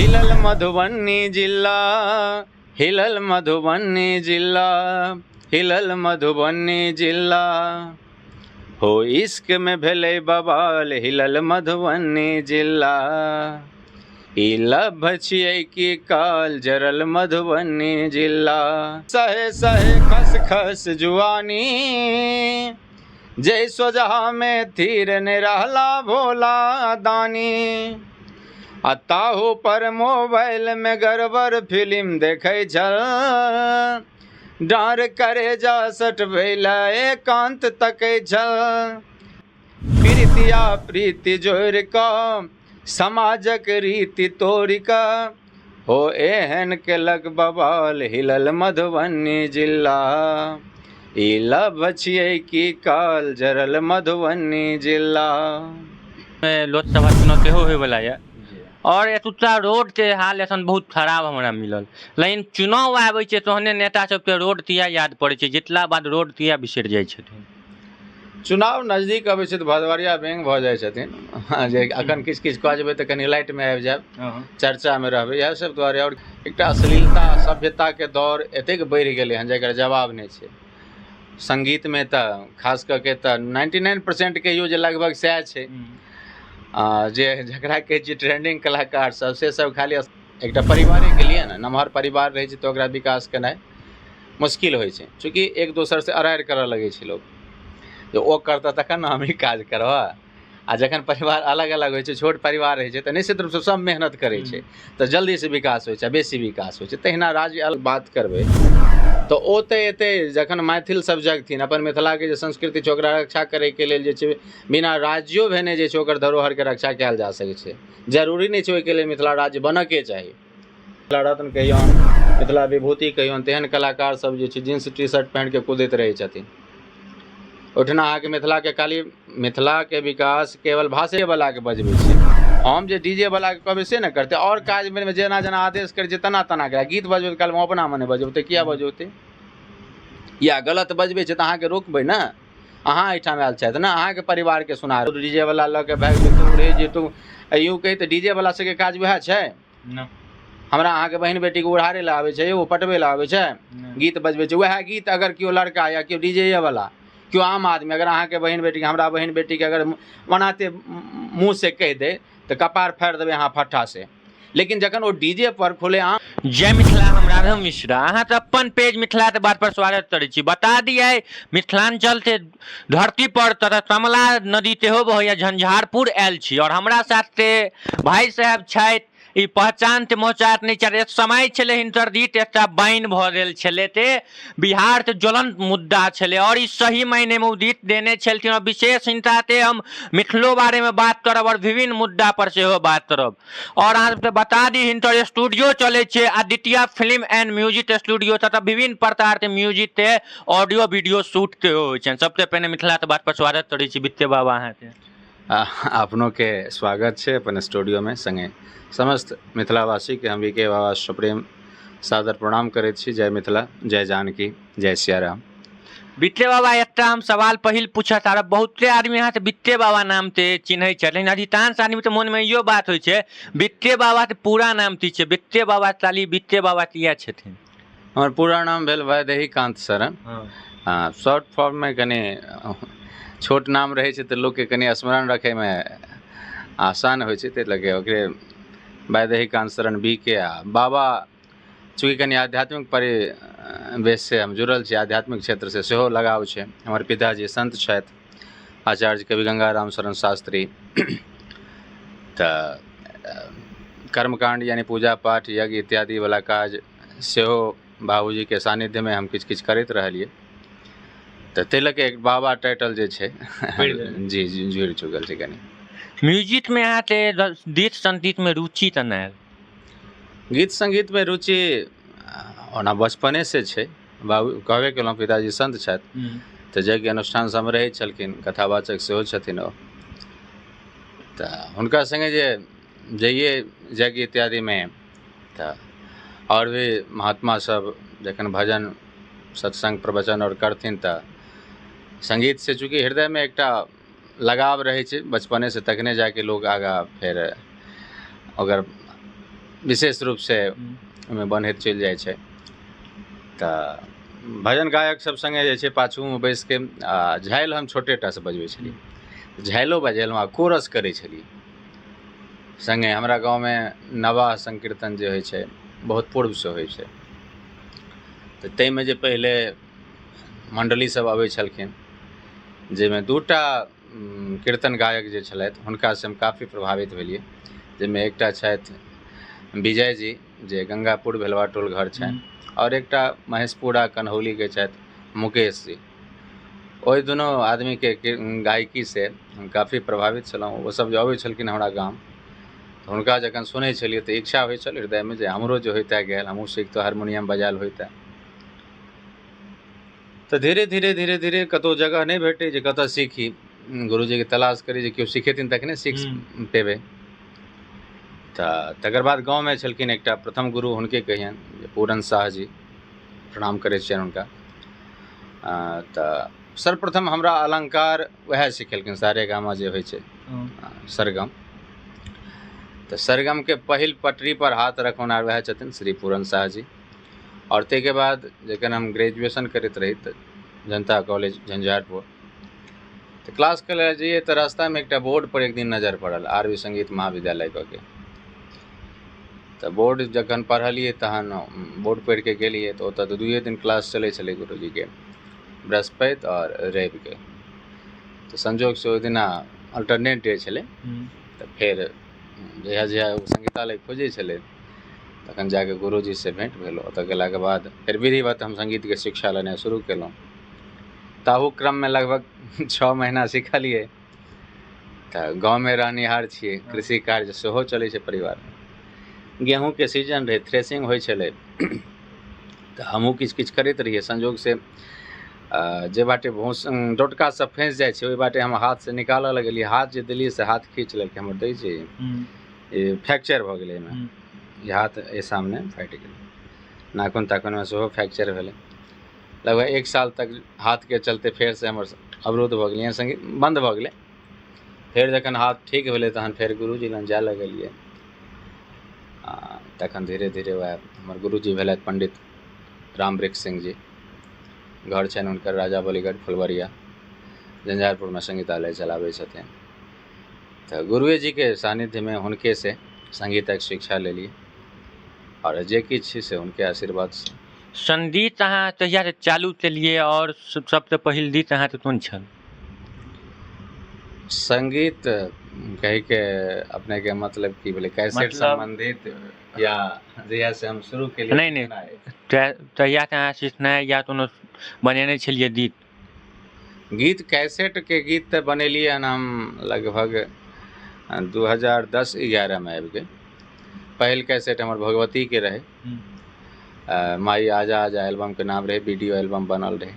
हिलल मधुबनी जिला, हिलल मधुबनी जिला, हिलल मधुबनी जिला। हो इश्क में भेलै बवाल, हिलल मधुबनी जिला। ई लभ छियै कि काल, जरल मधुबनी जिला। सहे सहे खस खस जुआनी, जै सोझा में their ने रहला भोला दानी। आ ताहू पर मोबाइल में गड़बड़ फिल्म देखै छल, डाँर करे जा सटबै लए एकांत तकै छल। प्रीतिया प्रीति जोड़ि कऽ समाजक रीति तोड़ि कऽ, हो एहन केलक बवाल, हिलल मधुबनी जिला। ई लभ छियै कि काल, जरल मधुबनी जिला। लोकसभा चुनाव सेहो होइवला यऽ आओर एतुका रोडके हाल एखन बहुत खराब हमरा मिलल, लेकिन चुनाव आबै छै तहने नेता सबके रोड किया याद पड़ै छै, जितला बाद रोड किया बिसरि जाइ छथिन? चुनाव नजदीक अबै छै तऽ भदवरिया व्यंग भऽ जाइ छथिन जे अखन किछु किछु कऽ जेबै तऽ कनि लाइटमे आबि जायब, चर्चामे रहबै, इएह सब दुआरे। आओर एकटा अश्लीलता सभ्यताके दौर एतेक बढ़ि गेलै हन जकर जवाब नहि छै। सङ्गीतमे तऽ खास कऽ के तऽ 99% कहियौ जे लगभग सएह छै। आ जे जकरा कहै छियै ट्रेंडिंग कलाकार सब, से सब खाली एकटा परिवारेके लिए ने, नमहर परिवार रहै छै तऽ ओकरा विकास केनाइ मुश्किल होइ छै, चूँकि एक दोसरसँ अरारि करऽ लगै छै लोक, जे ओ करतऽ तखन ने हम ई काज करबै। आ जखन परिवार अलग अलग होइ छै, छोट परिवार रहै छै, तऽ निश्चित रूपसँ सब मेहनत करै छै तऽ जल्दीसँ विकास होइ छै, बेसी विकास होइ छै। तहिना राज्य अलग बात करबै तऽ ओ तऽ एतै जखन मैथिल सब जगथिन, अपन मिथिलाके जे संस्कृति छै ओकरा रक्षा करैके लेल जे छै बिना राज्यो भेने जे छै ओकर धरोहरके रक्षा कयल जा सकै छै। जरूरी नहि छै ओहिके लेल मिथिला राज्य बनऽके चाही। मिथिला रत्न कहियौन, मिथिला विभूति कहियौन, तेहन कलाकार सब जे छै जींस टी शर्ट पहिनके कूदैत रहै छथिन। ओहिठिना अहाँके मिथिलाके खाली मिथिलाके विकास केवल भाषेवलाके बजबै छै। हम जे डी जे वलाके कहबै से ने करतै, आओर काजमे जेना जेना आदेश करै छै तेना तेना करै। गीत बजबै कालमे अपना मने बजौतै, किया बजौतै? या गलत बजबै छै तऽ अहाँके रोकबै ने, अहाँ एहिठाम आयल छथि ने, अहाँके परिवारके सुना डी जे वला लऽ के भागि जेतौ, उड़े जेतौ। यूँ कही तऽ डी जे वला सबके काज वएह छै। हमरा अहाँके बहिन बेटीके उड़ारे लए आबै छै, ओ पटबै लए आबै छै, गीत बजबै छै। वएह गीत अगर केओ लड़का या केओ डी जे वला केओ आम आदमी अगर अहाँके बहिन बेटीके, हमरा बहिन बेटीके अगर ओनाहिते मुँहसँ कहि दै तऽ कपार फाड़ि देबै अहाँ फट्ठासँ। लेकिन जखन ओ डी जे पर खुलेआम। जय मिथिला, हम राघव मिश्रा अहाँके अपन पेज मिथिला के बात पर स्वागत करै छी। बता दियै मिथिलांचल के धरती पर तथा कमला नदी सेहो बहैया झंझारपुर आयल छी और हमरा साथ के भाई साहब छथि। ई पहचान के मोहचात नहि छथि। एक समय छलै हिनकर गीत एकटा बैन भऽ गेल छलै ते बिहार के ज्वलंत मुद्दा छलै और ई सही मायने मे ओ गीत देने छलखिन। और विशेष हिनका ते हम मिथिलो बारे मे बात करब और विभिन्न मुद्दा पर सेहो बात करब। और अहाँ सबके बता दी हिनकर स्टूडियो चलै छै Aditya film and music studio, तथा विभिन्न प्रकार के म्यूजिक के ऑडियो वीडियो शूट सेहो होइ छनि। सबसे पहिने मिथिला के बात पर स्वागत करै छी वित्ते बाबा अहाँके। अपनोके स्वागत छै अपन स्टूडियोमे, सङ्गे समस्त मिथिलावासीके हम वी के बाबा सप्रेम सादर प्रणाम करैत छी। जय मिथिला, जय जानकी, जय सियाराम। बिट्टे बाबा, एकटा हम सवाल पहिल पूछऽ चाहब। बहुते आदमी अहाँके बिट्टे बाबा नाम से चिन्है छै, लेकिन अधिकांश आदमीके मोनमे इहो बात होइ छै बिट्टे बाबाके पूरा नाम की छै? बिट्टे बाबा चाली बिट्टे बाबा किया छथिन? हमर पूरा नाम भेल वैदेही कान्त शरण। हँ, शॉर्ट फॉर्ममे कनि छोट नाम रहै छै तऽ लोकके कनि स्मरण रखैमे आसान होइ छै, ताहि लऽ कऽ ओकरे वैदेही कान्त शरण बी के। आ बाबा चूँकि कनि आध्यात्मिक परिवेशसँ हम जुड़ल छी, आध्यात्मिक क्षेत्रसँ सेहो लगाव छै। हमर पिताजी सन्त छथि, आचार्य कवि गंगाराम शरण शास्त्री। तऽ कर्मकाण्ड यानि पूजा पाठ यज्ञ इत्यादिवला काज सेहो बाबूजीके सान्निध्यमे हम किछु किछु करैत रहलियै, तऽ ताहि लऽ कऽ एक बाबा टाइटल जे छै जी जी जुड़ि चुकल छै। कनि म्यूजिकमे अहाँके गीत सङ्गीतमे रुचि केना आयल? गीत सङ्गीतमे रुचि ओना बचपनेसँ छै। बाबू कहबे केलहुँ पिताजी सन्त छथि, तऽ यज्ञ अनुष्ठान सबमे रहै छलखिन, कथावाचक सेहो छथिन ओ, तऽ हुनका सङ्गे जे जइयै यज्ञ इत्यादिमे तऽ आओर भी महात्मा सब जखन भजन सत्सङ्ग प्रवचन आओर करथिन तऽ सङ्गीतसँ चूँकि हृदयमे एकटा लगाव रहै छै बचपनेसँ, तखने जाके लोक आगाँ फेर ओकर विशेष रूपसँ ओहिमे बन्हैत चलि जाइ छै। तऽ भजन गायक सब सङ्गे जे छै पाछूमे बैसिके आ झालि हम छोटे टासँ बजबै छलियै, झालिओ बजेलहुँ आ कोरस करै छलियै सङ्गे। हमरा गाँवमे नवाह संकीर्तन जे होइ छै बहुत पूर्वसँ होइ छै, तऽ ताहिमे जे पहिले मण्डली सब अबै छलखिन, जाहिमे दूटा कीर्तन गायक जे छलथि हुनकासँ हम काफी प्रभावित भेलियै, जाहिमे एकटा छथि विजय जी जे गंगापुर भेलवा टोल घर छनि, आओर एकटा महेशपुरा कन्हौलीके छथि मुकेश जी। ओहि दुनू आदमीके गायकीसँ हम काफी प्रभावित छलहुँ। ओसब जे अबै छलखिन हमरा गाम तऽ हुनका जखन सुनै छलियै तऽ इच्छा होइ छल हृदयमे जे हमरो जे होइते गायल, हमहूँ सीखतहुँ, हारमोनियम बजायल होइते। तऽ धीरे धीरे धीरे धीरे कतहु जगह नहि भेटै जे कतऽ सीखी, गुरुजीके तलाश करी जे केओ सिखेथिन तखने सीख पेबै। तऽ तकर बाद गाँवमे छलखिन एकटा प्रथम गुरु, हुनके कहियनि जे पूरन साह जी, प्रणाम करै छियनि हुनका। तऽ सर्वप्रथम हमरा अलङ्कार वएह सिखेलखिन, सारे गामा जे होइ छै सरगम। तऽ सरगमके पहिल पटरी पर हाथ रखौनहार वएह छथिन श्री पूरन साह जी। आओर ताहिके बाद जखन हम ग्रेजुएशन करैत रही तऽ जनता कॉलेज झंझारपुर, तऽ क्लास करै लए जइयै तऽ रास्तामे एकटा बोर्ड पर एक दिन नजर पड़ल आर बी संगीत महाविद्यालय कऽ के। तऽ बोर्ड जखन पढ़लियै तहन बोर्ड पढ़िके गेलियै तऽ ओतऽ तऽ दुइए दिन क्लास चलै छलै गुरुजीके, बृहस्पति आओर रविके। तऽ संजोगसँ ओहि दिना अल्टरनेट डे छलै, तऽ फेर जहिया जहिया ओ संगीतालय खोजै छलै तखन जाके गुरुजीसँ भेँट भेल। ओतऽ गेलाके बाद फेर विधिवत हम संगीतके शिक्षा लेनाइ शुरू केलहुँ। ताहू क्रममे लगभग 6 महीना सिखलियै। तऽ गाँवमे रहनिहार छियै, कृषि कार्य सेहो चलै छै परिवारमे। गेहूँके सीजन रहै, थ्रेसिंग होइ छलै, तऽ हमहूँ किछु किछु करैत रहियै। संजोगसँ जे बाटे भूस डोटका सब फँसि जाइ छै ओहि बाटे हम हाथसँ निकालऽ लगलियै, हाथ जे देलियै से हाथ खींच लेलकै हमर, दै छै ई फ्रैक्चर भऽ गेलै एहिमे, ई हाथ एहि सामने फाटि गेलै, नाखून ताखूनमे सेहो फ्रैक्चर भेलै। लगभग 1 साल तक हाथके चलते फेरसँ हमर अवरोध भऽ गेलै, सङ्गीत बन्द भऽ गेलै। फेर जखन हाथ ठीक भेलै तहन फेर गुरुजी लग जाय लगलियै। आ तखन धीरे धीरे वएह हमर गुरुजी भेलथि पंडित रामवृक्ष सिंह जी, घर छनि हुनकर राजा बलीगढ़ फुलवरिया, झंझारपुरमे संगीतालय चलाबै छथिन। तऽ गुरुए जीके सान्निध्यमे हुनकेसँ संगीतक शिक्षा लेलियै आओर जे किछु छी से हुनके आशीर्वादसँ। संगीत अहाँ कहियासँ चालू केलियै आओर सबसँ पहिल गीत अहाँके कोन छल? संगीत कहिके अपनेके मतलब की भेलै, कैसेट सम्बन्धित या जहियासँ हम शुरू केलियै? नहि नहि, तहियासँ अहाँ सिखनाइ या कोनो बनेने छलियै गीत? गीत कैसेटके गीत तऽ बनेलियै हन हम लगभग 2010-11 आबि गेल। पहिल कैसेट हमर भगवतीके रहै, माई आजा आजा एल्बमके नाम रहै, वीडियो एल्बम बनल रहै।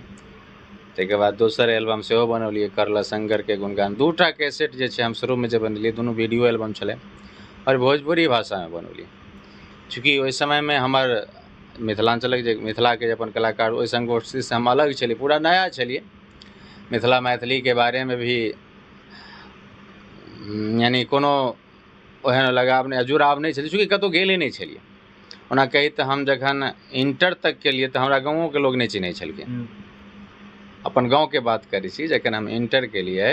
ताहिके बाद दोसर एल्बम सेहो बनौलियै, करला शंकरके गुणगान। 2टा कैसेट जे छै हम शुरूमे जे बनेलियै दुनू वीडियो एल्बम छलै आओर भोजपुरी भाषामे बनौलियै। चूँकि ओहि समयमे हमर मिथिलाञ्चलक जे मिथिलाके जे अपन कलाकार ओहि संगोष्ठीसँ हम अलग छलियै, पूरा नया छलियै। मिथिला मैथिलीके बारेमे भी यानि कोनो ओहन लगाव नहि, जुड़ाव नहि छलै, चूँकि कतहु गेले नहि छलियै। ओना कही तऽ हम जखन इंटर तक केलियै तऽ हमरा गाँवोके लोक नहि चिन्है छलखिन। अपन गाँवके बात करै छी, जखन हम इंटर केलियै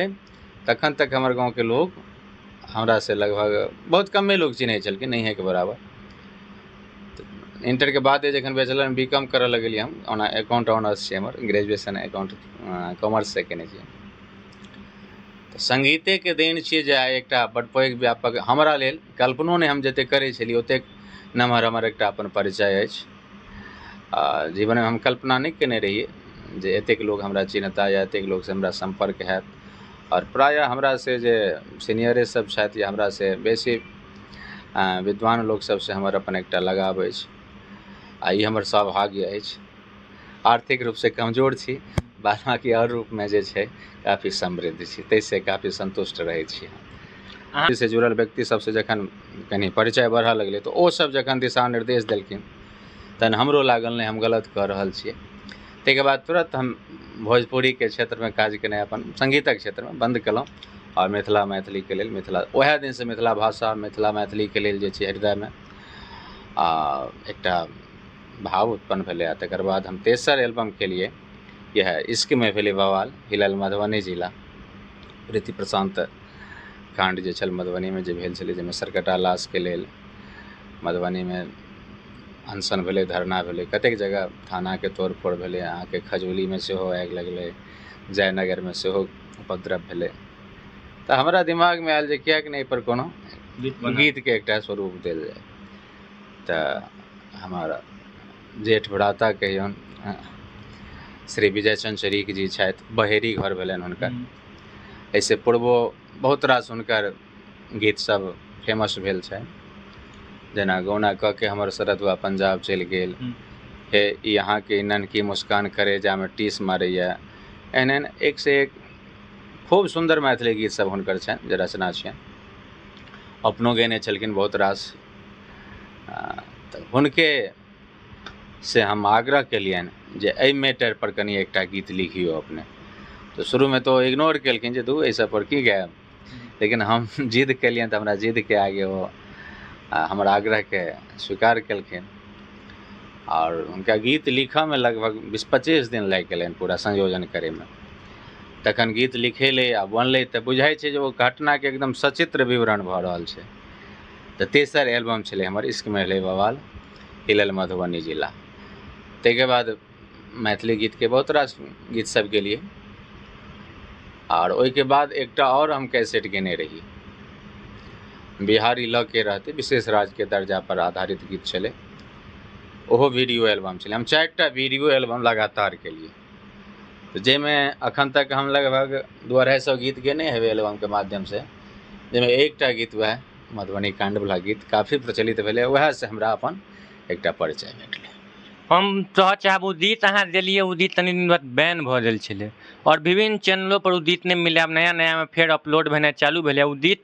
तखन तक हमर गाँवके लोक हमरासँ लगभग बहुत कमे लोक चिन्है छलखिन, नहिएके बराबर। इंटरके बादे जखन बैचलर बी कॉम करऽ लगलियै हम, ओना अकाउंट ऑनर्स छै हमर, ग्रेजुएशन अकाउंट कॉमर्ससँ केने छियै। तऽ संगीतेके देन छियै जे आइ एकटा बड़ पैघ व्यापक हमरा लेल कल्पनो नहि हम जतेक करै छलियै ओतेक नमहर हमर एकटा अपन परिचय अछि। आ जीवनमे हम कल्पना नहि केने रहियै जे एतेक लोक हमरा चिन्हता या एतेक लोकसँ हमरा सम्पर्क हैत। आओर प्रायः हमरासँ जे सीनियरे सब छथि या हमरासँ बेसी विद्वान लोक सबसँ हमर अपन एकटा लगाव अछि आ ई हमर सौभाग्य अछि। आर्थिक रूपसँ कमजोर छी, बाद बाँकी आओर रूपमे जे छै काफी समृद्ध छी, ताहिसँ काफी सन्तुष्ट रहै छी। से जुड़ल व्यक्ति सबसँ जखन कनि परिचय बढ़ऽ लगलै तऽ ओ सब जखन दिशा निर्देश देलखिन तहन हमरो लागल नहि हम गलत कऽ रहल छियै। ताहिके बाद तुरन्त हम भोजपुरीके क्षेत्रमे काज केनाइ अपन सङ्गीतक क्षेत्रमे बन्द केलहुँ आओर मिथिला मैथिलीके लेल मिथिला उएह दिनसँ मिथिला भाषा मिथिला मैथिलीके लेल जे छै हृदयमे आ एकटा भाव उत्पन्न भेलै। आ तकर बाद हम तेसर एल्बम केलियै, इएह इश्कमे भेलै बवाल, हिलल मधुबनी जिला, प्रीति प्रशान्त काण्ड जे छल मधुबनीमे जे भेल छलै, जाहिमे सरकटा लाशके लेल मधुबनीमे अनशन भेलै, धरना भेलै, कतेक जगह थानाके तोड़फोड़ भेलै, अहाँके खजौलीमे सेहो आगि लगलै, जयनगरमे सेहो उपद्रव भेलै। तऽ हमरा दिमागमे आयल जे किएक नहि एहिपर कोनो गीतके एकटा स्वरूप देल जाय। तऽ हमर जेठ भ्राता कहियौन श्री विजय चंचरीक जी छथि, बहेरी घर भेलनि हुनकर, एहिसँ पूर्वो बहुत रास हुनकर गीत सब फेमस भेल छै, जेना गौना कऽ के हमर शरदुआ पंजाब चलि गेल, हे ई अहाँके ननकी मुस्कान करेजामे टीस मारैए, एहन एहन एक से एक खूब सुन्दर मैथिली गीत सब हुनकर छनि जे रचना छियनि, अपनो गेने छलखिन बहुत रास। तऽ हुनके से हम आग्रह केलियनि जे एहि मैटर पर कनि एकटा गीत लिखियौ अपने। तऽ शुरूमे तऽ ओ इग्नोर केलखिन जे धू एहि सब पर की गायब, लेकिन हम जिद केलियनि तऽ हमरा जिदके आगे ओ हमर आग्रहके स्वीकार केलखिन आओर हुनका गीत लिखऽमे लगभग 20-25 दिन लागि गेलनि पूरा संयोजन करैमे। तखन गीत लिखेलै आ बनलै तऽ बुझाइ छै जे ओ घटनाके एकदम सचित्र विवरण भऽ रहल छै। तऽ तेसर एल्बम छलै हमर इश्क में भेलै बवाल, हिलल मधुबनी जिला। ताहिके बाद मैथिली गीतके बहुत रास गीत सब गेलियै आओर ओहिके बाद एकटा आओर हम कैसेट गेने रही, बिहारी लऽ के रहतै, विशेष राज्यके दर्जा पर आधारित गीत छलै, ओहो वीडियो एल्बम छलै। हम 4टा वीडियो एल्बम लगातार केलियै, तऽ जाहिमे अखन तक हम लगभग 200-250 गीत गेने हेबै एल्बमके माध्यमसँ, जाहिमे एकटा गीत वएह मधुबनी काण्डवला गीत काफी प्रचलित भेलै, वएहसँ हमरा अपन एकटा परिचय भेटलै। हम कहऽ चाहब ओ गीत अहाँ देलियै, ओ गीत कनि दिन बाद बैन भऽ गेल छलै आओर विभिन्न चैनलोपर ओ गीत नहि मिललै। आब नया नयामे फेर अपलोड भेनाइ चालू भेलै। ओ गीत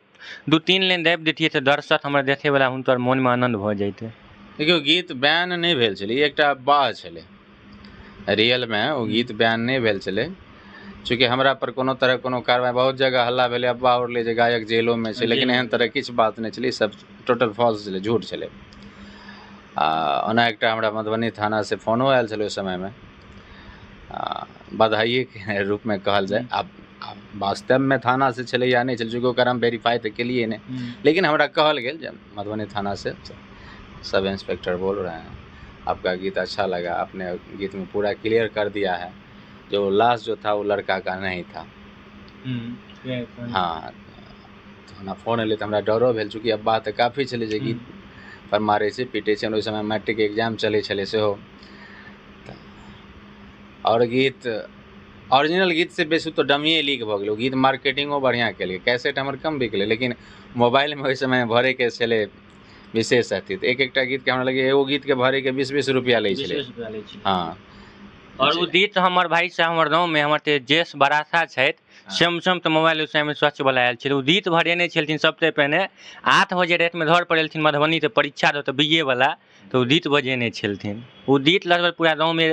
2-3 लाइन दाबि दैतियै तऽ दर्शक हमर देखैवला हुनकर मोनमे आनन्द भऽ जैतै। देखियौ, गीत बैन नहि भेल छलै, ई एकटा अफवाह छलै। रियलमे ओ गीत बैन नहि भेल छलै, चूँकि हमरा पर कोनो तरह कोनो कार्रवाइ, बहुत जगह हल्ला भेलै, अफवाह उड़लै जे गायक जेलोमे छै, लेकिन एहन तरह किछु बात नहि छलै, सब टोटल फॉल्स छलै, झूठ छलै। आ ओना एकटा हमरा मधुबनी थानासँ फोनो आयल छलै ओहि समयमे, बधाइएके रूपमे कहल जाय, आब वास्तवमे थानासँ छलै या नहि छलै, चूँकि ओकर हम वेरीफाइ तऽ केलियै नहि, लेकिन हमरा कहल गेल जे मधुबनी थानासँ सब इंस्पेक्टर बोल रहे हैं आपका गीत अच्छा लगा, आपने गीत में पूरा क्लियर कर दिया है, जो लाश जो था वो लड़का का नहीं था। हाँ, हमरा फोन एलै तऽ हमरा डरो भेल, चूँकि अफवाह तऽ काफी छलै जे गीत पर मारै छै पीटै छै। ओहि समय मैट्रिक एग्जाम चलै छलै सेहो, आओर गीत ओरिजिनल गीत से बेसी तऽ डमिए लीक भऽ गेलै। ओ गीत मार्केटिंगो बढ़िआँ केलकै, कैसेट हमर कम बिकलै, लेकिन मोबाइलमे ओहि समय भरैके छलै विशेष अथी, तऽ एक एकटा गीतके हमरा लगैए एगो गीतके भरैके 20-20 रुपैआ लै छलै। हँ, आओर ओ गीत हमर भाइ साहब हमर गाँवमे हमर जे ज्येष्ठ बरासा छथि, सैमसंग के मोबाइल ओहि समयमे स्वच्छ वला आयल छलै, ओ गीत भरेने छलखिन। सबसँ पहिने 8 बजे रातिमे घर पर एलखिन मधुबनी तऽ परीक्षा दऽ तऽ बी ए वला, तऽ ओ गीत बजेने छलखिन। ओ गीत लगभग पूरा गाँवमे,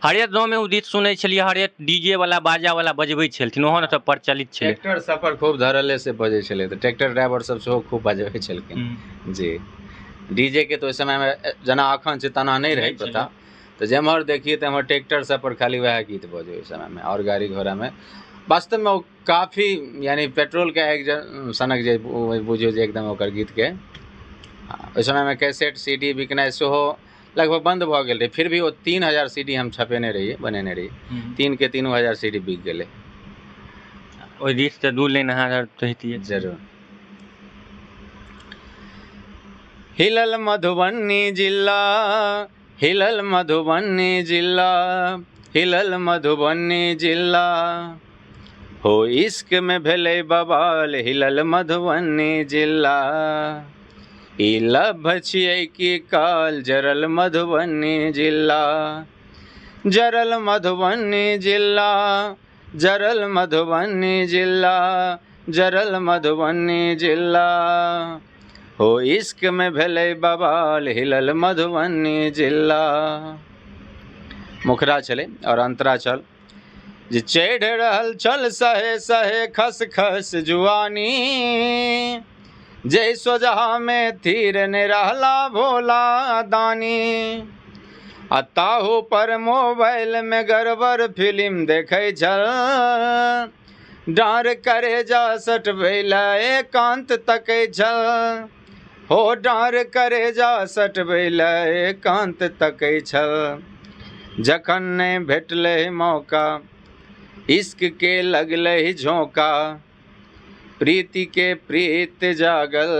हरेक गाँवमे ओ गीत सुनै छलियै, हरेक डी जे वला बाजा वला बजबै छलखिन, ओहन ओतऽ प्रचलित छलै। ट्रैक्टर सब पर खूब धड़ल्ले से बजै छलै, तऽ ट्रैक्टर ड्राइवर सब सेहो खूब बजबै छलखिन जी। डी जे के तऽ ओहि समयमे जेना अखन छै तेना नहि रहै प्रथा, तऽ जेम्हर देखियै तेम्हर ट्रैक्टर सब पर खाली वएह गीत बजै ओहि समयमे, आओर गाड़ी घोड़ामे वास्तवमे ओ काफी यानि पेट्रोलके आगि सनक जे बुझियौ जे एकदम ओकर गीतके। ओहि समयमे कैसेट सी डी बिकनाइ सेहो लगभग बन्द भऽ गेल रहै, फिर भी ओ 3000 सी डी हम छपेने रहियै, बनेने रहियै, 3 के 3000 सी डी बिक गेलै। ओहि गीतके 2 लाइन अहाँ कहितियै। जरूर। हिलल मधुबनी जिला, हिलल मधुबनी जिला, हिलल मधुबनी जिला, हो इश्क में भेलै बवाल, हिलल मधुबनी जिला, ई लभ छियै कि काल, जरल मधुबनी जिला, जरल मधुबनी जिला, जरल मधुबनी जिला, जरल मधुबनी जिला, हो इश्क में भेलै बवाल, हिलल मधुबनी जिला। मुखरा छलै आओर अंतरा छल जे चढ़ि रहल छल सहे सहे खस खस जुआनी, जय सोजहामे their नहि रहला भोला दानी। आ ताहू पर मोबाइलमे गड़बड़ फिल्म देखै छल। डाँर करे जा सटबै लए एकान्त तकै छल। हो डाँर करे जा सटबै लए एकान्त तकै छल। जखन नहि भेटलै मौका, इश्कके लगलै झोंका। प्रीतिके प्रीत जागल,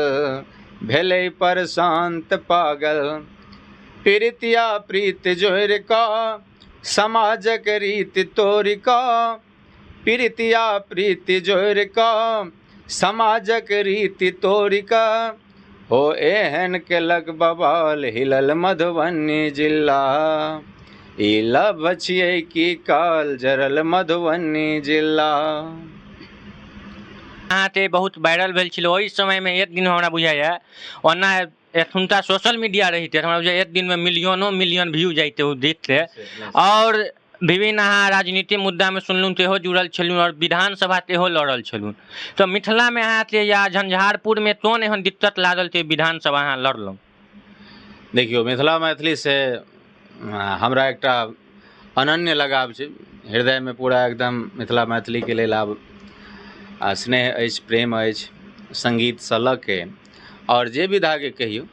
भेलै प्रशान्त पागल। प्रीतिया प्रीत जोड़ि कऽ, समाजक रीत तोड़ि कऽ। प्रीतिया प्रीति जोड़ि कऽ, समाजक रीति तोड़ि कऽ। हो एहन केलक बवाल, हिलल मधुबनी जिला। ई लभ छियै की काल, जरल मधुबनी जिला। अहाँके बहुत वायरल भेल छलै ओहि समयमे। एक दिन हमरा बुझाइए, ओना एखुनका सोशल मीडिया रहितै तऽ हमरा बुझाइए एक दिनमे मिलियनो मिलियन व्यू जइतै ओ गीतके। आओर विभिन्न अहाँ राजनीतिक मुद्दामे सुनलहुँ सेहो जुड़ल छलहुँ आओर विधानसभा सेहो लड़ल छलहुँ। तऽ मिथिलामे अहाँके या झंझारपुरमे कोन एहन दिक्कत लागल जे विधानसभा अहाँ लड़लहुँ? देखियौ, मिथिला मैथिलीसँ हमरा एकटा अनन्य लगाव छै। हृदयमे पूरा एकदम मिथिला मैथिलीके लेल आब स्नेह अछि, प्रेम अछि। सङ्गीतसँ लऽ के आओर जे विधाके कहियौ,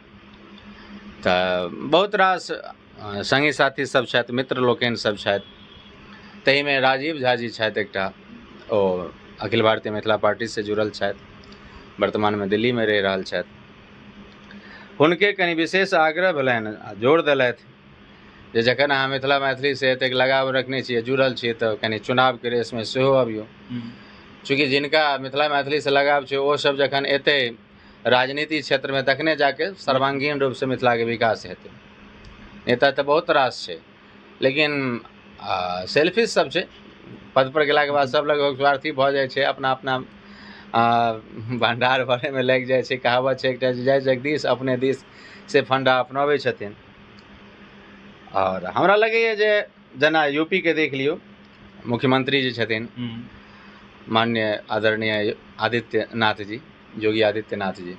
तऽ बहुत रास सङ्गी साथी सब छथि, मित्र लोकनि सब छथि। ताहिमे राजीव झा जी छथि एकटा, ओ अखिल भारतीय मिथिला पार्टीसँ जुड़ल छथि, वर्तमानमे दिल्लीमे रहि रहल छथि। हुनके कनि विशेष आग्रह भेलनि आ जोर देलथि जे जखन अहाँ मिथिला मैथिलीसँ एतेक लगाव रखने छियै, जुड़ल छियै, तऽ कनि चुनावके रेसमे सेहो अबियौ। चूँकि जिनका मिथिला मैथिलीसँ लगाव छै, ओ सब जखन एतै राजनीति क्षेत्रमे, तखने जाके सर्वांगीण रूपसँ मिथिलाके विकास हेतै। नेता तऽ बहुत रास छै, लेकिन सेल्फिश सब छै। पद पर गेलाके बाद सब लगभग स्वार्थी भऽ जाइ छै, अपना अपना भण्डार भरैमे लागि जाइ छै। कहावत छै एकटा जे जय जगदीश अपने दिस, से फण्डा अपनाबै छथिन। आओर हमरा लगैए जे जेना यू पी के देख लियौ, मुख्यमंत्री जे छथिन माननीय आदरणीय आदित्यनाथ जी, योगी आदित्यनाथ जी,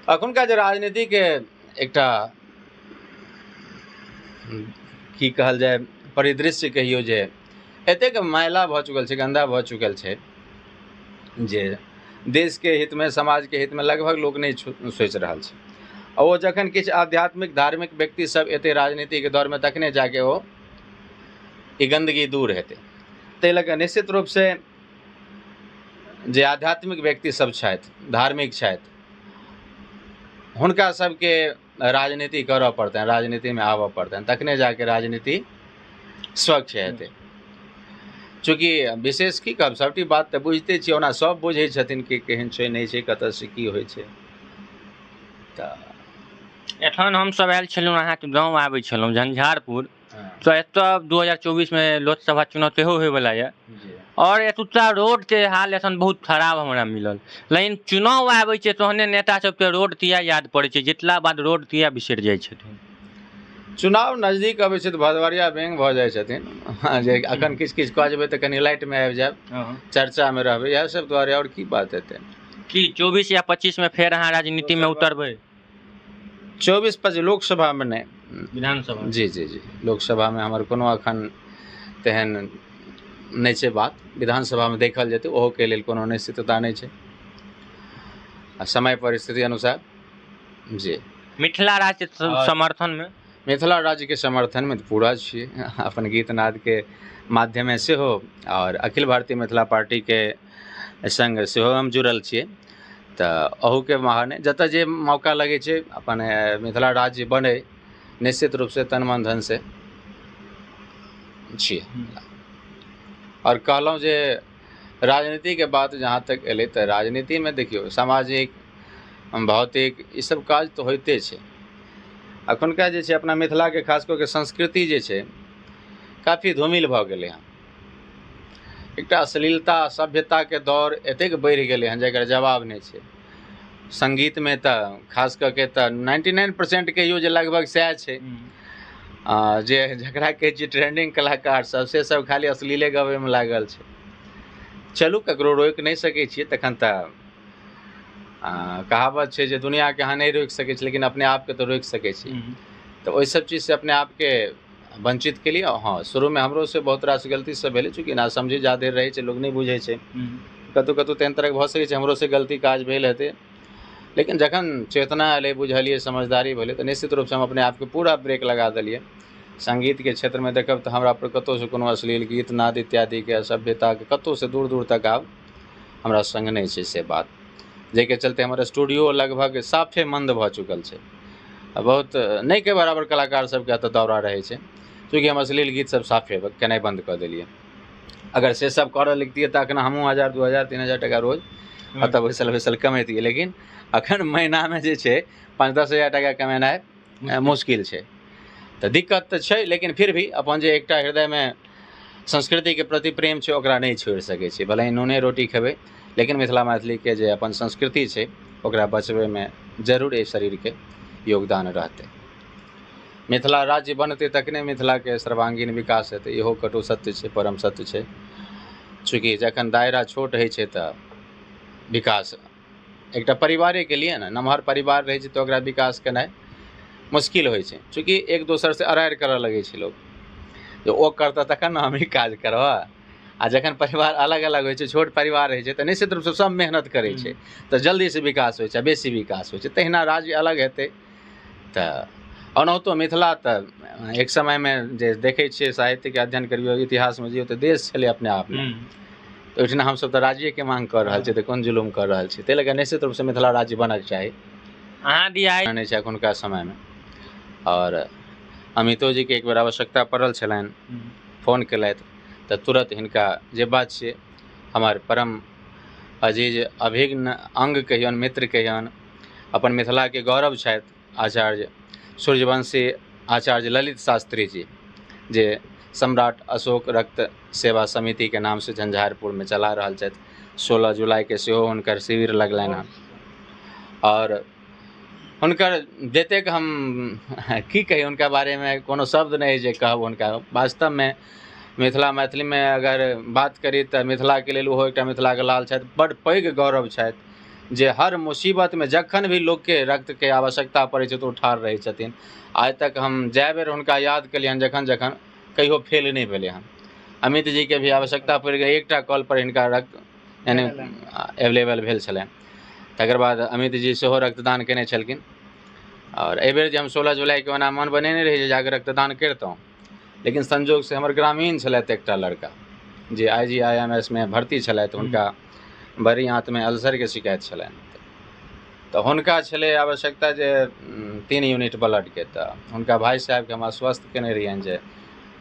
अखुनका जे राजनीतिके एकटा की कहल जाय, परिदृश्य कहियौ, जे एतेक मैला भऽ चुकल छै, गन्दा भऽ चुकल छै, जे देशके हितमे, समाजके हितमे लगभग लोक नहि सोचि रहल छै। आ ओ जखन किछु आध्यात्मिक धार्मिक व्यक्ति सब एतै राजनीतिके दौरमे, तखने जाके ओ ई गन्दगी दूर हेतै। ताहि लऽ कऽ निश्चित रूपसँ जे आध्यात्मिक व्यक्ति सब छथि, धार्मिक छथि, हुनका सबके राजनीति करऽ पड़तनि, राजनीतिमे आबऽ पड़तनि, तखने जाके राजनीति स्वच्छ हेतै। चूँकि विशेष की कहब, सबटी बात तऽ बुझिते छियै, ओना सब बुझै छथिन कि केहन छै, नहि छै, कतऽसँ की होइ छै। तऽ एखन हमसब आयल छलहुँ, अहाँके गाँव आबै छलहुँ झंझारपुर, तऽ एतऽ 2024मे लोकसभा चुनाव सेहो होइवला यऽ आओर एतुका रोडके हाल एखन बहुत खराब हमरा मिलल। लेकिन चुनाव आबै छै तहने नेता सबके रोड किया याद पड़ै छै? जितला बाद रोड किया बिसरि जाइ छथिन? चुनाव नजदीक अबै छै तऽ भदवरिया बेंग भऽ जाइ छथिन, जे अखन किछु किछु कऽ जेबै तऽ कनि लाइटमे आबि जायब, चर्चामे रहबै। इएह सब दुआरे, आओर की बात हेतै। की 24 या 25मे फेर अहाँ राजनीतिमे उतरबै? 24 25 लोकसभामे नहि। विधानसभा। जी जी जी, लोकसभामे हमर कोनो अखन तेहन नहि छै बात। विधानसभामे देखल जेतै, ओहोके लेल कोनो निश्चितता नहि छै आ समय परिस्थिति अनुसार जी। मिथिला राज्य समर्थनमे? मिथिला राज्यके समर्थनमे तऽ पूरा छियै, अपन गीत नादके माध्यमे सेहो आओर अखिल भारतीय मिथिला पार्टीके सङ्ग सेहो हम जुड़ल छियै। तऽ अहूके बहाने जतऽ जे मौका लगै छै, अपन मिथिला राज्य बनै, निश्चित रूपसँ तन मन धनसँ छियै। आओर कहलहुँ जे राजनीतिके बात जहाँ तक एलै, तऽ राजनीतिमे देखियौ, सामाजिक, भौतिक ई सब काज तऽ होइते छै। अखुनका जे छै अपना मिथिलाके खास कऽ के संस्कृति जे छै, काफी धूमिल भऽ गेलै हँ। एकटा अश्लीलता सभ्यताके दौर एतेक बढ़ि गेलै हँ जकर जवाब नहि छै। सङ्गीतमे तऽ खास कऽ के तऽ 99% कहियौ जे लगभग सएह छै। जे जकरा कहै छियै ट्रेंडिंग कलाकार सब, से सब खाली अश्लीले गबैमे लागल छै। चलू, ककरो रोकि नहि सकै छियै तखन तऽ। कहावत छै जे दुनिआँके अहाँ नहि रोकि सकै छी, लेकिन अपने आपके तऽ रोकि सकै छी। तऽ ओहि सब चीजसँ अपने आपके वञ्चित केलियै। हँ, शुरूमे हमरोसँ बहुत रास गलती सब भेलै, चूँकि नासमझी जादे रहै छै, लोक नहि बुझै छै, कतहु कतहु तेहन तरहके भऽ सकै छै हमरोसँ गलती काज भेल हेतै। लेकिन जखन चेतना एलै, बुझलियै, समझदारी भेलै, तऽ निश्चित रूपसँ हम अपने आपके पूरा ब्रेक लगा देलियै। सङ्गीतके क्षेत्रमे देखब तऽ हमरा पर कतहुसँ कोनो अश्लील गीत नाद इत्यादिके असभ्यताके कतहुसँ दूर दूर तक आब हमरा सङ्ग नहि छै से बात, जाहिके चलते हमर स्टूडियो लगभग साफे मन्द भऽ चुकल छै। बहुत नहिके बराबर कलाकार सबके एतऽ दौरा रहै छै, चूँकि हम अश्लील गीत सब साफे केनाइ बन्द कऽ देलियै। अगर से सब करऽ लगितियै तऽ एखन हमहूँ 1000 2000 3000 टाका रोज एतऽ बैसल बैसल कमैतियै, लेकिन एखन महीनामे जे छै 5-10 हजार टाका कमेनाइ मुश्किल छै। तऽ दिक्कत तऽ छै, लेकिन फिर भी अपन जे एकटा हृदयमे संस्कृतिके प्रति प्रेम छै ओकरा नहि छोड़ि सकै छी। भले ही नूने रोटी खेबै, लेकिन मिथिला मैथिलीके जे अपन संस्कृति छै ओकरा बचबैमे जरूर एहि शरीरके योगदान रहतै। मिथिला राज्य बनतै तखने मिथिलाके सर्वांगीण विकास हेतै, इहो कटु सत्य छै, परम सत्य छै। चूँकि जखन दायरा छोट होइ छै तऽ विकास एकटा परिवारेके लिए ने, नमहर परिवार रहै छै तऽ ओकरा विकास केनाइ मुश्किल होइ छै, चूँकि एक दोसरसँ अरारि करऽ लगै छै लोक, जे ओ करतऽ तखन ने हम ई काज करबै। आ जखन परिवार अलग अलग होइ छै, छोट परिवार रहै छै, तऽ निश्चित रूपसँ सब मेहनत करै छै तऽ जल्दीसँ विकास होइ छै, बेसी विकास होइ छै। तहिना राज्य अलग हेतै तऽ ओनाहितो मिथिला तऽ एक समयमे जे देखै छियै, साहित्यके अध्ययन करियौ, इतिहासमे जइयौ तऽ देश छलै अपने आपमे, तऽ ओहिठिना हमसब तऽ राज्येके माँग कऽ रहल छी, तऽ कोन जुलुम कऽ रहल छी। ताहि लऽ कऽ निश्चित रूपसँ मिथिला राज्य बनऽके चाही। अहाँ दिया नहि छै एखुनका समयमे। आओर अमितो जीके एक बेर आवश्यकता पड़ल छलनि, फोन केलथि तऽ तुरत हिनका जे बात छियै, हमर परम अजीज अभिन्न अङ्ग कहियौन, मित्र कहियौन, अपन मिथिलाके गौरव छथि आचार्य सूर्यवंशी आचार्य ललित शास्त्री जी, जे सम्राट अशोक रक्त सेवा समितिके नामसँ झंझारपुरमे चला रहल छथि। 16 जुलाइके सेहो हुनकर शिविर लगलनि हँ। आओर हुनकर जतेक हम की कही, हुनका बारेमे कोनो शब्द नहि जे कहब हुनका। वास्तवमे मिथिला मैथिलीमे अगर बात करी तऽ मिथिलाके लेल ओहो एकटा मिथिलाके लाल छथि, बड्ड पैघ गौरव छथि, जे हर मुसीबतमे जखन भी लोकके रक्तके आवश्यकता पड़ै छै तऽ ओ ठाढ़ रहै छथिन। आइ तक हम जए बेर हुनका याद केलियनि, जखन जखन कहियो फेल नहि भेलै हन। अमित जीके भी आवश्यकता पड़ि गेलै, एकटा कॉल पर हिनका रक्त यानि एवेलेबल भेल छलनि। तकर बाद अमित जी सेहो रक्तदान केने छलखिन। आओर एहिबेर जे हम 16 जुलाइके ओना मन बनेने रही जे जाकऽ रक्तदान करितहुँ, लेकिन संजोगसँ हमर ग्रामीण छलथि एकटा लड़का जे IGIMS मे भर्ती छलथि, हुनका बड़ी आँतमे अल्सरके शिकायत छलनि, तऽ हुनका छलै आवश्यकता जे 3 यूनिट ब्लडके। तऽ हुनका भाइ साहेबके हम आश्वस्त केने रहियनि जे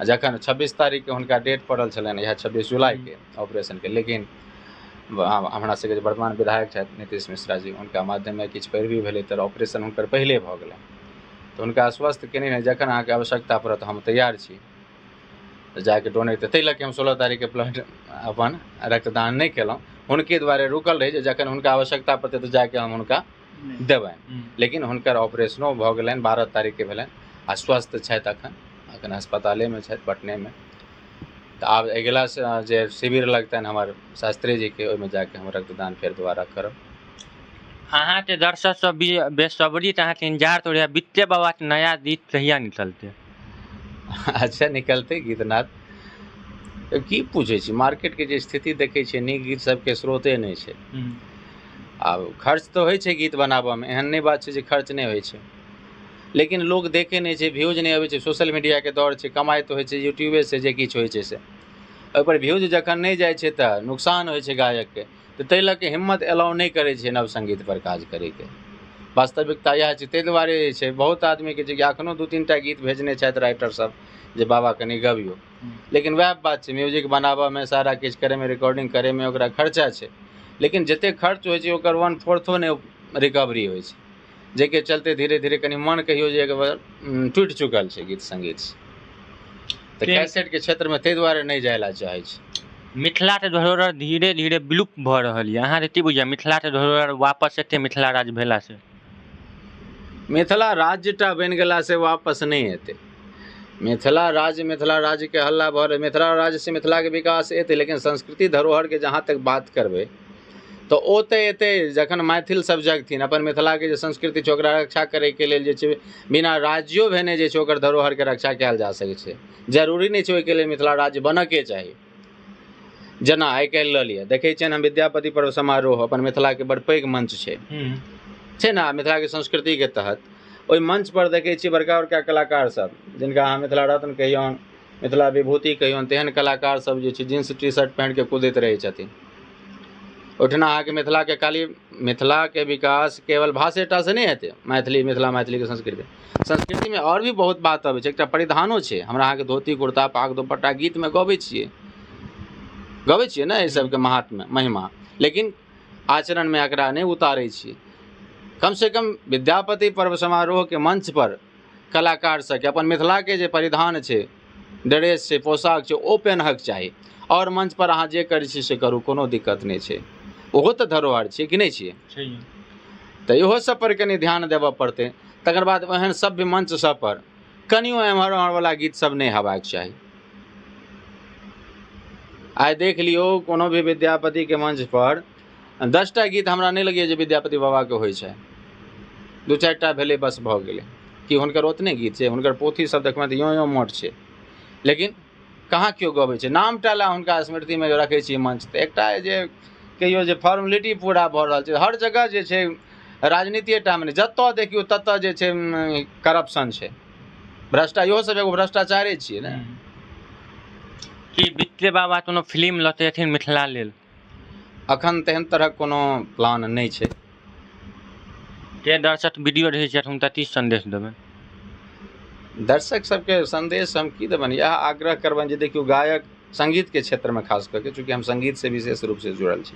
जखन 26 तारीखके हुनका डेट पड़ल छलनि, इएह 26 जुलाइके ऑपरेशनके, लेकिन हमरा सबके जे वर्तमान विधायक छथि नीतीश मिश्रा जी, हुनका माध्यममे किछु पैरवी भेलै तऽ ऑपरेशन हुनकर पहिले भऽ गेलनि। तऽ हुनका आश्वस्त केने रही जखन अहाँके आवश्यकता पड़त हम तैयार छी तऽ जाके डोनेट। ताहि लऽ कऽ हम 16 तारीखके ब्लड अपन रक्तदान नहि केलहुँ, हुनके दुआरे रुकल रही जे जखन हुनका आवश्यकता पड़तै तऽ जाके हम हुनका देबनि। लेकिन हुनकर ऑपरेशनो भऽ गेलनि, 12 तारीखके भेलनि आ स्वस्थ छथि, अखन अखन अस्पतालेमे छथि पटनेमे। तऽ आब अगिला जे शिविर लगतनि हमर शास्त्री जीके, ओहिमे जाके हम रक्तदान फेर दोबारा करब। अहाँके दर्शक सब भी बेसब्री तऽ अहाँके इंतजार तो रहै, बित्ते बाबाके नया गीत कहिया निकलतै? अच्छा, निकलतै गीतनाद। की पूछै छी, मार्केटके जे स्थिति देखै छियै, नीक गीत सबके स्रोते नहि छै। आब खर्च तऽ होइ छै गीत बनाबऽमे, एहन नहि बात छै जे खर्च नहि होइ छै, लेकिन लोक देखै नहि छै, व्यूज नहि अबै छै। सोशल मीडियाके दौर छै, कमाइ तऽ होइ छै यूट्यूबेसँ, जे किछु होइ छै से ओहिपर व्यूज जखन नहि जाइ छै तऽ नुकसान होइ छै गायकके, तऽ ताहि लऽ कऽ हिम्मत एलाउ नहि करै छै नव सङ्गीतपर काज करैके। वास्तविकता इएह छै। ताहि दुआरे जे छै बहुत आदमीके जे कि एखनो 2-3 टा गीत भेजने छथि राइटर सब जे बाबा कनि गबियौ, लेकिन वएह बात छै, म्यूजिक बनाबऽमे, सारा किछु करैमे, रिकॉर्डिंग करैमे ओकरा खर्चा छै, लेकिन जतेक खर्च होइ छै ओकर 1/4 नहि रिकवरी होइ छै, जाहिके चलते धीरे धीरे कनि मन कहियौ जे एक बेर टूटि चुकल छै गीत सङ्गीतसँ। तऽ कैसेटके क्षेत्रमे ताहि दुआरे नहि जाय लए चाहै छी। मिथिलाके धरोहर धीरे धीरे विलुप्त भऽ रहल यऽ, अहाँके की बुझाइए मिथिलाके धरोहर वापस एतै मिथिला राज्य भेलासँ? मिथिला राज्यटा बनि गेलासँ वापस नहि एतै मिथिला राज्य। मिथिला राज्यके हल्ला भऽ रहल, मिथिला राज्यसँ मिथिलाके विकास एतै, लेकिन संस्कृति धरोहरके जहाँ तक बात करबै तऽ ओ तऽ एतै जखन मैथिल सब जगथिन, अपन मिथिलाके जे संस्कृति छै ओकरा रक्षा करैके लेल जे छै बिना राज्यो भेने जे छै ओकर धरोहरके रक्षा कयल जा सकै छै। जरूरी नहि छै ओहिके लेल मिथिला राज्य बनऽके चाही। जेना आइ काल्हि लऽ लिअ, देखै छियनि हम विद्यापति पर्व समारोह अपन मिथिलाके बड़ पैघ मंच छै, छै ने, मिथिलाके संस्कृतिके तहत ओहि मंच पर देखै छियै बड़का बड़का कलाकार सब, जिनका अहाँ मिथिला रत्न कहियौन, मिथिला विभूति कहियौन, तेहन कलाकार सब जे छै जींस टी शर्ट पहिरके कूदैत रहै छथिन। ओहिठिना अहाँके मिथिलाके खाली मिथिलाके विकास केवल भाषेटा से नहि हेतै, मैथिली मिथिला मैथिलीके संस्कृति संस्कृतिमे आओर भी बहुत बात अबै छै। एकटा परिधानो छै, हमरा अहाँके धोती कुर्ता पाग दुपट्टा गीतमे गबै छियै, गबै छियै ने एहि सबके महात्म्य महिमा, लेकिन आचरणमे एकरा नहि उतारै छियै। कम से कम विद्यापति पर्व समारोहके मंच पर कलाकार सबके अपन मिथिलाके जे परिधान छै, ड्रेस छै, पोशाक छै, ओ पेन्हक चाही। आओर मंच पर अहाँ जे करै छी से करू, कोनो दिक्कत नहि छै, ओहो तऽ धरोहर छियै कि नहि छियै? तऽ इहो सब पर कनि ध्यान देबऽ पड़तै। तकर बाद ओहन सभ्य मंच सब पर कनियो एम्हर ओम्हर वाला गीत सब नहि हेबाक चाही। आइ देख लियौ कोनो भी विद्यापतिके मंच पर 10टा गीत हमरा नहि लगैए जे विद्यापति बाबाके होइ छै, 2-4टा भेलै बस भऽ गेलै। कि हुनकर ओतने गीत छै? हुनकर पोथी सब देखबै तऽ यों यों मोट छै, लेकिन कहाँ केओ गबै छै? नामटा लए हुनका स्मृतिमे रखै छियै मंच। तऽ एकटा जे कहियौ जे फॉर्मेलिटी पूरा भऽ रहल छै हर जगह जे छै, राजनीतिएटामे नहि, जतऽ देखियौ ततऽ जे छै करप्शन छै, भ्रष्टा, इहो सब एगो भ्रष्टाचारे छियै ने। की वित्ते बाबा कोनो फिल्म लऽते हेथिन मिथिला लेल? अखन तेहन तरहक कोनो प्लान नहि छै। जे दर्शक वीडियो रहै छथि हुनका की सन्देश देबै? दर्शक सबके सन्देश हम की देबनि, इएह आग्रह करबनि जे देखियौ गायक संगीतके क्षेत्रमे खास कऽ के, चूँकि हम संगीतसँ विशेष रूपसँ जुड़ल छी,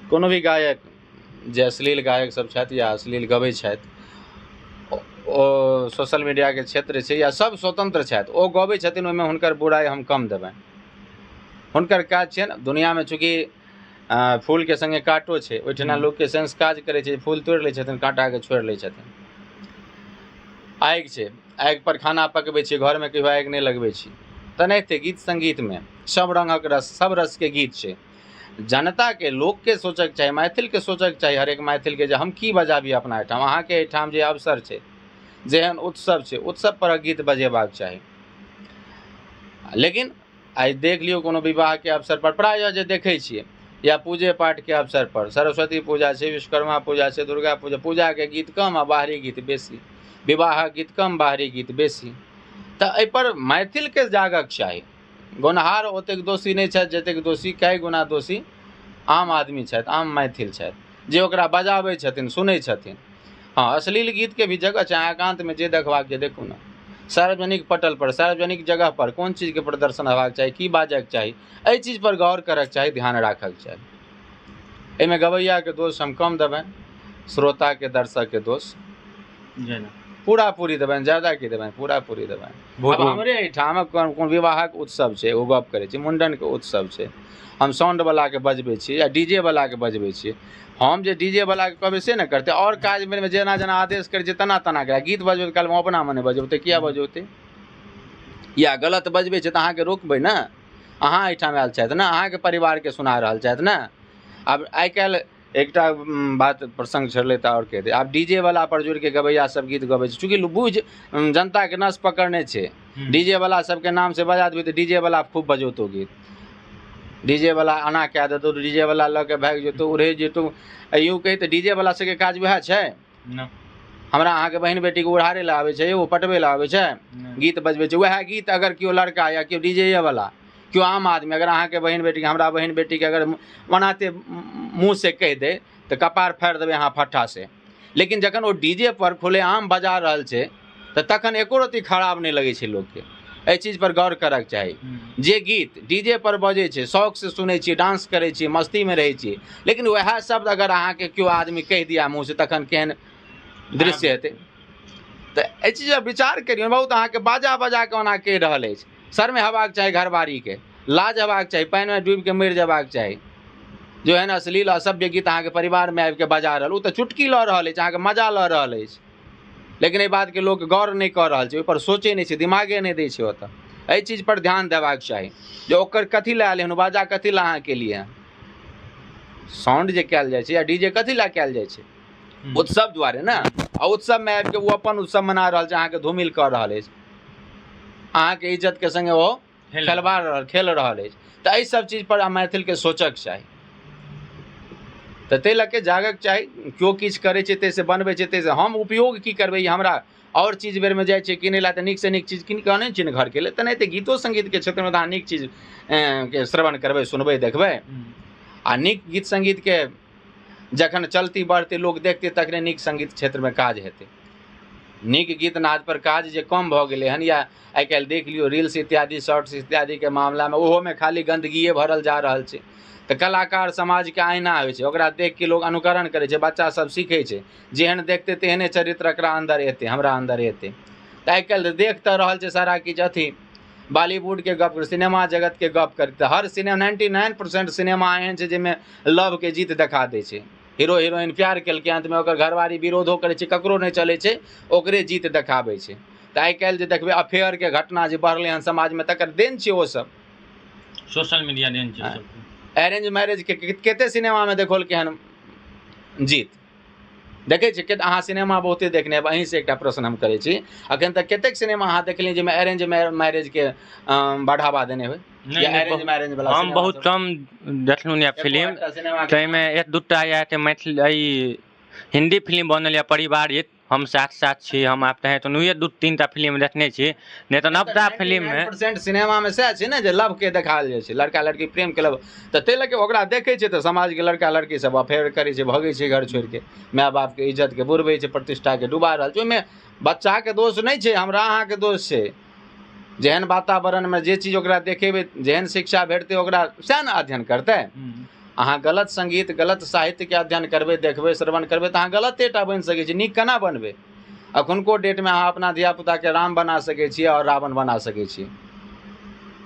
कोनो भी गायक जे अश्लील गायक सब छथि या अश्लील गबै छथि, ओ सोशल मीडियाके क्षेत्र छै या सब स्वतंत्र छथि, ओ गबै छथिन, ओहिमे हुनकर बुराइ हम कम देबनि। हुनकर काज छियनि। दुनिआँमे चूँकि फूलके सङ्गे काँटो छै, ओहिठिना लोकके सेंस काज करै छै, फूल तोड़ि लै छथिन, काँटाके छोड़ि लै छथिन। आगि छै, आगि पर खाना पकबै छियै, घरमे कहियो आगि नहि लगबै छी। तेनाहिते गीत संगीतमे सब रङ्गक रस, सब रसके गीत छै। जनताके, लोकके सोचैके चाही, मैथिलके सोचैके चाही, हरेक मैथिलके जे हम की बजाबी अपना एहिठाम। अहाँके एहिठाम जे अवसर छै, जेहन उत्सव छै, उत्सव परक गीत बजेबाक चाही। लेकिन आइ देख लियौ कोनो विवाहके अवसर पर प्रायः जे देखै छियै, या पूजे पाठके अवसर पर, सरस्वती पूजा छै, विश्वकर्मा पूजा छै, दुर्गा पूजा, पूजाके गीत कम आ बाहरी गीत बेसी, विवाहक गीत कम, बाहरी गीत बेसी। तऽ एहिपर मैथिलके जागक चाही। गौनहार ओतेक दोषी नहि छथि जतेक दोषी, कए गुना दोषी आम आदमी छथि, आम मैथिल छथि, जे ओकरा बजाबै छथिन, सुनै छथिन। हँ, अश्लील गीतके भी जगह छै, अहाँ एकान्तमे जे देखबाक यऽ देखू ने। सार्वजनिक पटल पर, सार्वजनिक जगह पर कोन चीजके प्रदर्शन हेबाक चाही, की बाजयके चाही, एहि चीज पर गौर करयके चाही, ध्यान राखयके चाही। एहिमे गवैयाके दोष हम कम देबनि, श्रोताके, दर्शकके दोष पूरा पूरी देबनि, ज्यादा की देबनि, पूरा पूरी देबनि। आब हमरे एहिठाम कोन कोन विवाहक उत्सव छै, ओ गप करै छी, मुण्डनके उत्सव छै, हम साउंड वलाके बजबै छी या डी जे वलाके बजबै छी। हम जे डी जे वलाके कहबै से ने करतै। आओर काज बेरमे जेना जेना आदेश करै छियै तेना तेना करै। गीत बजबै कालमे अपना मने बजौतै, किया बजौतै? या गलत बजबै छै तऽ अहाँके रोकबै ने, अहाँ एहिठाम आयल छथि ने, अहाँके परिवारके सुना रहल छथि ने। आब आइ काल्हि एकटा बात प्रसङ्ग छलै तऽ आओर कहि दे, आब डी जे वला पर जुड़िके गबैया सब गीत गबै छै, चूँकि बुझि जनताके नस पकड़ने छै। डी जे वला सबके नाम से बजा देबै तऽ डी जे वला खूब बजौतौ गीत, डी जे वला एना कए देतौ, डी जे वला लऽ के भागि जेतौ, उड़ै जेतौ। यूँ कही तऽ डी जे वला सबके काज वएह छै। हमरा अहाँके बहिन बेटीके उड़ारै लए आबै छै, ओ पटबै लए आबै छै, गीत बजबै छै। वएह गीत अगर केओ लड़का या केओ डी जे वला, केओ आम आदमी अगर अहाँके बहिन बेटीके, हमरा बहिन बेटीके अगर ओनाहिते मुँहसँ कहि दै तऽ कपार फाड़ि देबै अहाँ फट्ठासँ। लेकिन जखन ओ डी जे पर खुलेआम बजा रहल छै तऽ तखन एको रत्ती खराब नहि लगै छै लोकके। एहि चीज पर गौर करक चाही। जे गीत डी जे पर बजै छै, शौकसँ सुनै छियै, डांस करै छियै, मस्तीमे रहै छियै, लेकिन वएह शब्द अगर अहाँके केओ आदमी कहि दिया मुँहसँ तखन केहन दृश्य हेतै? तऽ एहि चीज पर विचार करियौ। बहुत अहाँके बाजा बजा कऽ ओना कहि रहल अछि। शर्म हेबाक चाही, घरबारीके लाज हेबाक चाही, पानिमे डूबिके मरि जेबाक चाही। जो एहन अश्लील असभ्य गीत अहाँके परिवारमे आबिके बजा रहल, ओ तऽ चुटकी लऽ रहल अछि, अहाँके मजा लऽ रहल अछि, लेकिन एहि बातके लोक गौर नहि कऽ रहल छै, ओहिपर सोचै नहि छै, दिमागे नहि दै छै ओतऽ। एहि चीज पर ध्यान देबाक चाही जे ओकर कथी लए आयल हन, बाजा कथी लए अहाँ केलियै हन। साउंड जे कयल जाइ छै या डीजे कथी लए कयल जाइ छै? उत्सव दुआरे ने। आ उत्सवमे आबि कऽ ओ अपन उत्सव मना रहल छै, अहाँके धूमिल कऽ रहल अछि, अहाँके इज्जतके सङ्गे ओ खेलबा रहल खेल रहल अछि। तऽ एहि सब चीज पर मैथिलके सोचक चाही, तऽ ताहि लऽ कऽ जागक चाही। केओ किछु करै छै ताहिसँ बनबै छै, ताहिसँ हम उपयोग की करबै? ई हमरा आओर चीज बेरमे जाइ छियै किनै लए तऽ नीकसँ नीक चीज कीन कऽ अनै छियै ने घरके लेल। तेनाहिते गीतो सङ्गीतके क्षेत्रमे तऽ अहाँ नीक चीज के श्रवण करबै, सुनबै, देखबै। आ नीक गीत सङ्गीतके जखन चलती बढ़तै, लोक देखतै, तखने नीक सङ्गीत क्षेत्रमे काज हेतै। नीक गीत नादपर काज जे कम भऽ गेलै हन, या आइ काल्हि देख लियौ रील्स इत्यादि शॉर्ट्स इत्यादिके मामलामे ओहोमे खाली गन्दगिए भरल जा रहल छै। तऽ कलाकार समाजके आईना होइ छै, ओकरा देखके लोक अनुकरण करै छै, बच्चा सब सीखै छै। जेहन देखतै तेहने चरित्र एकरा अन्दर एतै, हमरा अन्दर एतै। तऽ आइ काल्हि देख तऽ रहल छै सारा किछु। अथी बॉलीवुडके गप, सिनेमा जगतके गप करी तऽ हर सिनेमा 99% सिनेमा एहन छै जाहिमे लवके जीत देखा दै छै। हीरो हीरोइन प्यार केलकै, अन्तमे ओकर घरवारी विरोधो करै छै, ककरो नहि चलै छै, ओकरे जीत देखाबै छै। तऽ आइ काल्हि जे देखबै अफेयरके घटना जे बढ़लै हन समाजमे, तकर देन छै ओसभ सोशल मीडिया देन छै। अरेंज मैरेजके कते सिनेमामे देखौलकै हन जीत? देखै छियै के अहाँ सिनेमा बहुते देखने हेबै। अहीँसँ एकटा प्रश्न हम करै छी, अखन तक कतेक सिनेमा अहाँ देखलियै जाहिमे अरेंज मैरेजके बढ़ावा देने होइ? नहि, या नहि, अरेंज मैरेज वाला हम सिनेमा बहुत सब? कम देखलहुँ यऽ फिल्म। एकटा सिनेमा ताहिमे एक दूटा यऽ तऽ मैथिल ई हिन्दी फिल्म बनल यऽ पारिवारिक, हम साथ साथ छी, हम आपके हैं, तऽ ओहिए दू तीन टा फिल्म देखने छी, नहि तऽ नवका फिल्ममे 99% सिनेमामे सएह छै ने जे लवके देखायल जाइ छै, लड़का लड़की प्रेम के लव। तऽ ताहि लऽ कऽ ओकरा देखै छै तऽ समाजके लड़का लड़की सब अफेयर करै छै, भगै छै घर छोड़िके, माय बापके इज्जतके बुड़बै छै, प्रतिष्ठाके डुबा रहल छै। ओहिमे बच्चाके दोष नहि छै, हमरा अहाँके दोष छै। जेहन वातावरणमे जे चीज ओकरा देखेबै, जेहन शिक्षा भेटतै ओकरा, सएह ने अध्ययन करतै। अहाँ गलत सङ्गीत गलत साहित्यके अध्ययन करबै, देखबै, श्रवण करबै तऽ अहाँ गलते टा बनि सकै छी, नीक केना बनबै? एखुनको डेटमे अहाँ अपना धियापुताके राम बना सकै छी आओर रावण बना सकै छी।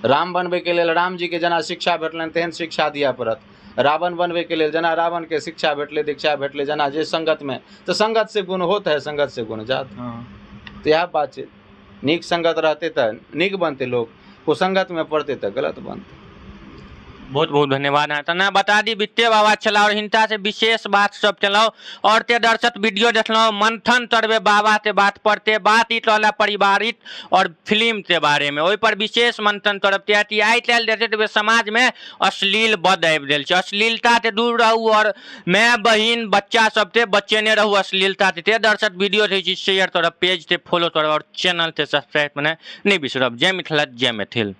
राम बनबैके लेल रामजीके जेना शिक्षा भेटलनि तेहन शिक्षा दिअ पड़त। रावण बनबैके लेल जेना रावणके शिक्षा भेटलै, दीक्षा भेटलै, जेना जे सङ्गतमे, तऽ सङ्गत से गुण होत है, सङ्गत से गुण जात। तऽ इएह बात छै, नीक सङ्गत रहतै तऽ नीक बनतै लोक, कुसङ्गतमे पड़तै तऽ गलत बनतै। बहुत बहुत धन्यवाद अहाँ। तऽ बता दी वित्ते बाबा छलाह आओर हिनका से विशेष बात सब केलहुँ और ते दर्शक वीडियो देखलहुँ मंथन करबे बाबा के बात पड़ते बात ई कहला पारिवारिक और फिल्म के बारे में, ओहि पर विशेष मंथन करब, कियाकि आइ काल्हि देखैत हेबै समाज में अश्लील बड आबि गेल छै। अश्लीलता के दूर रहू और माय बहिन बच्चा सबके बचेने रहू अश्लीलता के। ते दर्शक वीडियो रहै छी शेयर करब, पेज के फॉलो करब और चैनल के सब्सक्राइब करनाइ नहि बिसरब। जय मिथिला, जय मैथिल।